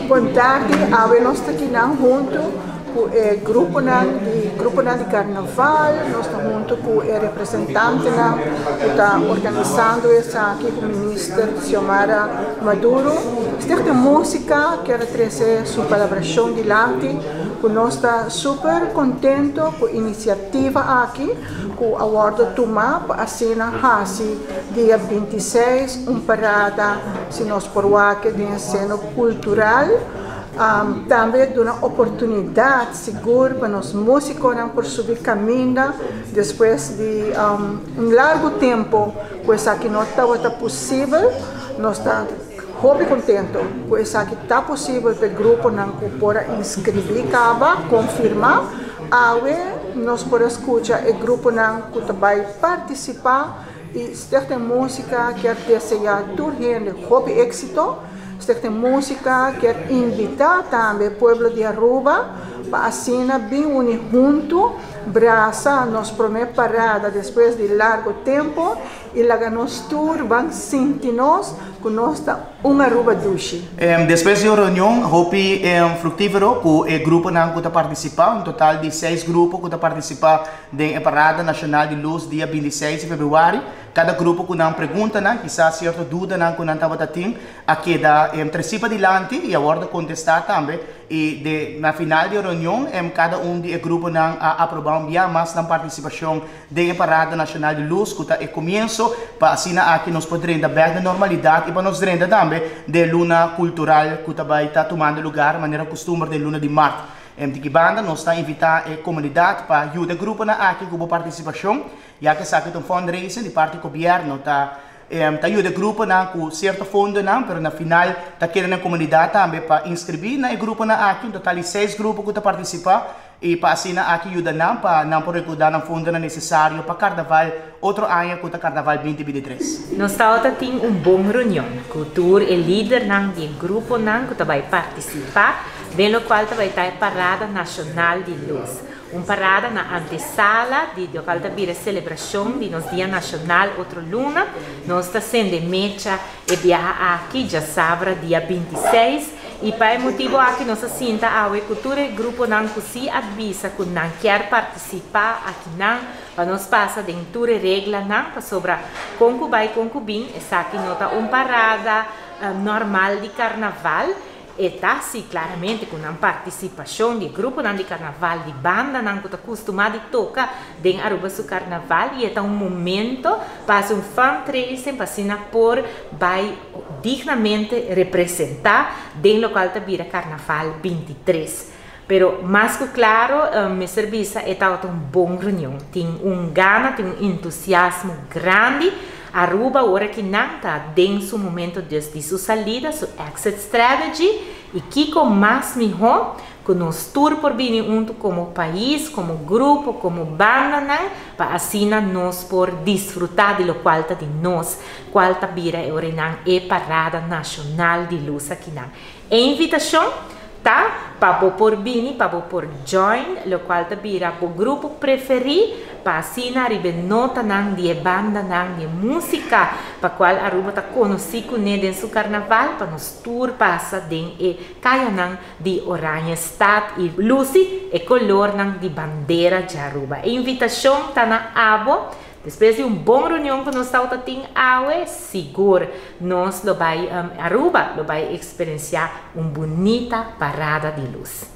Bon tardi, awe nos ta akinan huntu ku e gruponan di gruponan di karnaval, nos ta huntu ku e representantenan ku ta organisando esaki ku Minister Xiomara Maduro. Stichting Musica kier a trese su palabrashon dilanti ku nos ta super kontento ku inisiativa aki ku a wòrdu tumá pa asina hasi dia 26 un parada, si nos por wak den seno kultural. Tambe duna oportunidat sigur pa nos músikonan por subi kaminda despues di un largu tempu ku esaki no tabata posibel. Nos ta hopi kontentu ku esaki ta posibel pa e gruponan ku por a inskribí kaba, konfirmá. Awe nos por a skucha e gruponan ku ta bai partisipá i Stichting Musica kier deseá tur hende hopi éksito. Stichting Musica kier invitá tambe pueblo di Aruba pa asina bin uni huntu, brasa nos promé parada despues di largo tempu i laga nos tur ban sinti nos ku nos ta un Aruba dushi. Despues di un reunion hopi fructifero ku e gruponan ku ta partisipá, un total di seis grupo ku ta partisipá den e Parada Nashonal di Lus dia 26 di februari. Kada grupo ku nan preguntanan, kisas sierto dudanan ku nan tabata tin, a keda tresí padilanti i a wòrdu kontestá tambe. I de na final di e reunion, kada un di e gruponan a aprobá un bia mas nan partisipashon den e Parada Nashonal di Lus, ku ta e komienso pa asina aki nos por drenta bèk den normalidat i pa nos drenta tambe den luna kultural ku ta bai ta tumando lugar manera kustumber den luna di mart. Di ki banda nos ta invitá e komunidat pa yuda e gruponan aki ku bo partisipashon, ya ku esaki ta un fundraising di parti gobièrnu ta ta yuda e gruponan ku sierto fondonan, pero na final ta keda na e komunidat tambe pa inskribí na e gruponan aki, un total di seis grupo ku ta partisipá i pa asina aki yuda nan pa nan por rekoudá nan fondonan nesesario pa karnaval otro aña ku ta karnaval 2023. Nos tabata tin un bon reunion ku tur e lidernan di e gruponan ku ta bai partisipá den lokual ta bai ta e Parada Nashonal di Lus. Un parada na antesala di lokual ta bira selebrashon di nos Dia Nashonal otro luna. Nos ta sende mecha e biaha aki djasabra dia 26 i pa e motibu aki nos a sinta awe ku tur e gruponan ku si a bisa ku nan kier partisipá akinan pa nos pasa den tur e reglanan, pasobra kon ku bai kon ku bin esaki no ta un parada normal di karnaval. E ta si klaramente ku nan partisipashon di e gruponan di karnaval, di bandanan ku ta kustumá di toka den Aruba su karnaval i e ta un momento pa hasi un fundraising pa asina por bai dignamente representá den lokual ta bira Karnaval 23. Pero mas ku klaro mester bisa e tabata un bon reunion. Tin un gana, tin un entusiasmo grandi. Aruba ora ki nan ta den su momento dus di su salida, su exit strategy, i kiko mas mihó ku nos tur por bini huntu komo pais, komo grupo, komo bandanan pa asina nos por disfrutá di lokual ta di nos, kual ta bira e orenan e Parada Nashonal di Lus akinan. E invitashon ta pa bo por bini, pa bo por join, lokual ta bira bo grupo preferí, pa asina riba e notanan di e bandanan, di e músika pa kual Aruba ta konosí kuné den su karnaval, pa nos tur pasa den e kayanan di Oranjestad i lusi e kolornan di bandera dje Aruba. E invitashon ta na abo. Despues di un bon reunion ku nos tabata tin awe, sigur nos lo bai Aruba lo bai eksperensiá un bunita parada di lus.